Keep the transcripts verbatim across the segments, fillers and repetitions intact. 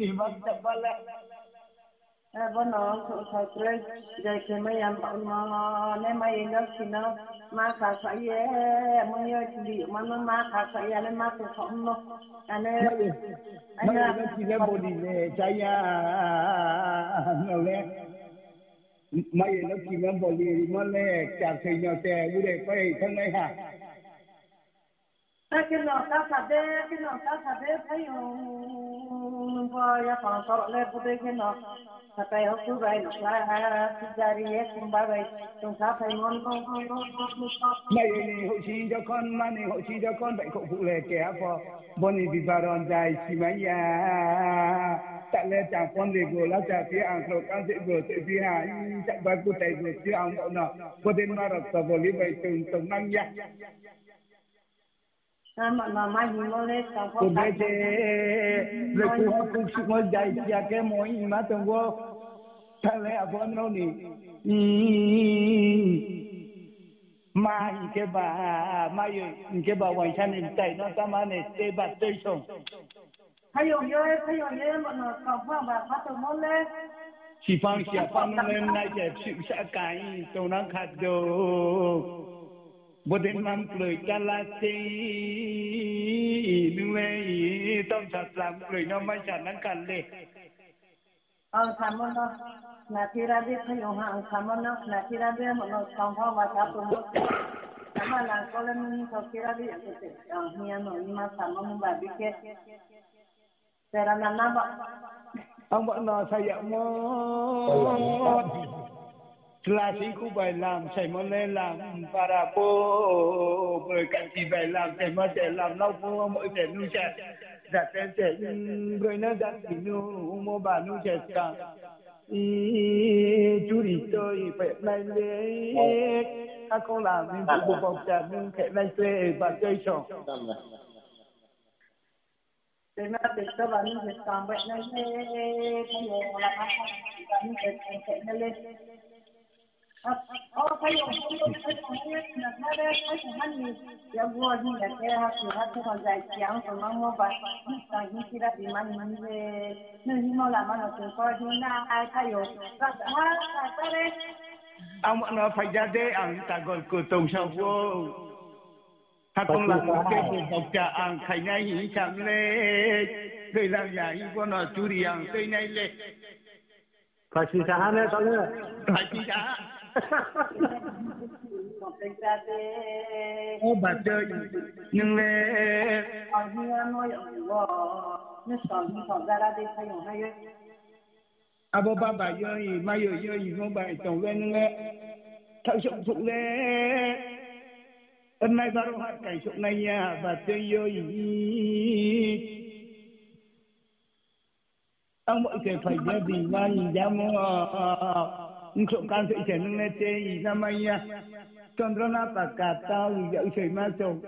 Ni ma chaba le. Abo no ongkho sao kroi, jai khe mai ya ba no, ne mai ye no si no, ma kha kha ye, mung yo chili ma no ma kha kha ya le ma khe kho no, ane, mai ye, mai ye no si le boli le cha ya, no le, mai ye no si no boli rimo le, kchar thoi no se, ure pai thanngnai ha. Akhe no ta sa de, akhe no ta sa de, phaiyong, nung pho yaphang koro le bodei khe no, satai ho khu bai no kla, sijari ye khumba bai, tongsa phaimo no. Mai ni houhsing jokhon, mani houhsing jokhon bai khouh phuh le keha pho, bo ni bibaron jai simai ya. Ta le chang pon de bo, lasa phi ang khro kang se bo, se phi ha, i, sa ba kutai bo, phi ang bo no, bodei ma rok to boli bai tong, tongnang ya. Tma no ma hingmo le tang pho Kode sa se, le kuha puk simo jai siya khe moi ma tong wo. Thanng le abo nrao ni, i, ma hing khe ba, ma yo hing khe ba uaingsa ni mtai no tama ne te ba tui song. Phaiyong ye, phaiyong ye, mo no tang pho ba kha tongmo le. Siphang siya pha nung le nai se psi sa kai tongnang kha do. Bodei ma mkloi kala se, nung le, i, tomsa tla mkloi no maisa nang kha le. Ang samo no, khna thira di phaiyong ha, ang samo no, khna thira di mo no, skang pho ba sa tongmo. Ama lang ko le nung ni sao thira di, ang khe te, ang hing ya no, i ma samo no ba di khe. Tera na na ba. Ang ba no sa yagmo. Chla sing khu bai lam saimo le lam para pho, broi kati bai lam saimo se lam nao pho, amo se nung se, jate se, broi no jati nung, mo ba nung se skang. I, churi toi phainai le, hakhong lam ni bu bu bokcha nung khenai se, ba choi song. Tena tei to ba nung se skang bainai le, thayo lama ba nung se skang khenai le. O, thayo, thayo, thayo, thayo, thayo, thayo, thayo, thayo, yakgu hing ya khe, hasi, hasi, no jai, siang, tongnangmo ba, nung skang hing sira di man hing le, nung hingmo lama no chung ko hing nai, thayo, ha, ha, ha, tare. Ang no phaija de, ang tagol ko tongsa wo. Hakhong lam khe bo bokcha ang khainai hing sam le, tei lam ya hing bo no churi ang tuinai le. Phaisi sa ha ne tong le. Phaisi sa ha. O ba choi, nung le. Ang hing ya no ya wo, nung skang hing tong jara de phaiyong ha ye. Abo baba yo i, ma yo yo i, mo bai tong le nung le. Thaisouh phuh le. Nai baro ha kaisouh nai ya, ba tei yo i. Ang bo se phai ya di, ma i ya mo. Nkhrouh kan se se nung le tei na mai ya. Chondro na paka tau ya, usoi ma song.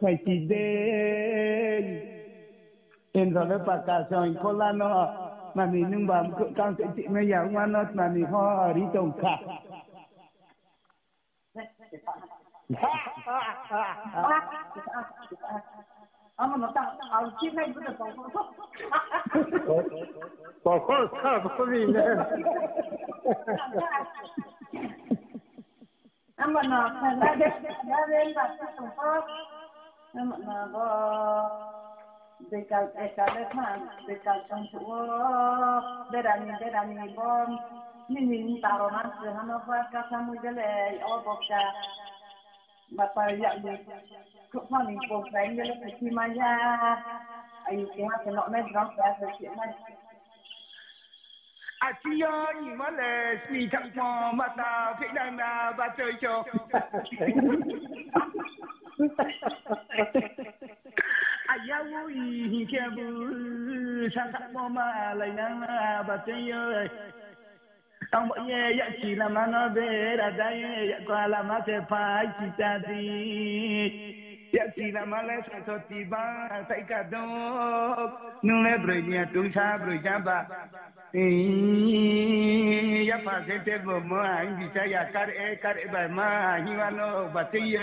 Phai si de. Indro le paka song, khola no. Mani nung ba mkhrouh kan se ti mai ya, ma no, mani ho, ri tong kha. Amo no ta, ang si nai bu ta tong ko. Tong ko, sa ko ni ne. Amo no, sa na de, na de, na ta tong ko. Amo no bo, bekal, bekal le tha, bekal tong ko. Berani, berani bo, nini ni taro na se hano ba ka sa mui de le, o bokcha. Bapa yak ni, khrouhpha ni pongkrai ni le phaisi mai ya. Ayu keha se nouh nai drao keha se si nai. Achi yo ni ma le sni thang mo ma ta phi nang na ba choi cho. Aya wo i hing khe bu sa thang mo ma lai nang na ba choi yo. Ang bo ye yaksi lama no bera da ye, yakka lama se phai si ta di. Yaksi lama le sa so ti ba, sai ka do. Nung le broi ni atung sa broi ja ba. Yapha se te bo mo ang bisa ya kar e, kar e bai ma, hing wa no ba te ye.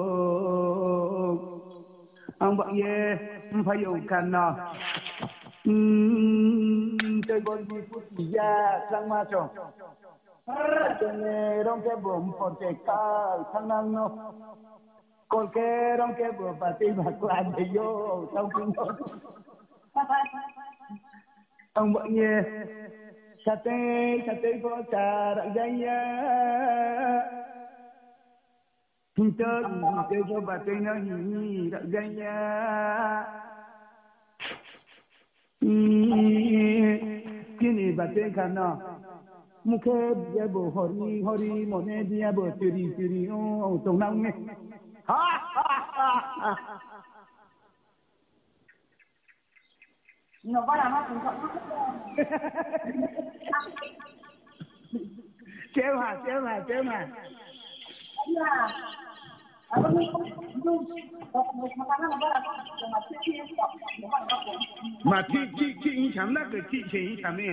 Ang ba ye, mphai yo khan no. Hmm, tei bo ni puti ya, tangma chong. Tene rong khe bo mpor te kal thangnang no. Kol khe rong khe bo batei ba kla de yo, tang phi no. Ang ba ye, satei, satei bo sa rak jai ya. Hingto, hingto bo batei no hing rak jai ya. Chini batei kha no. Mukhe biya bo hori, hori mone biya bo churi, churi, o, tongnang mi. Ha, ha, ha, ha. Chema, chema, chema. Ma thik, thik, thik hing sam na, khe thik se hing sam e.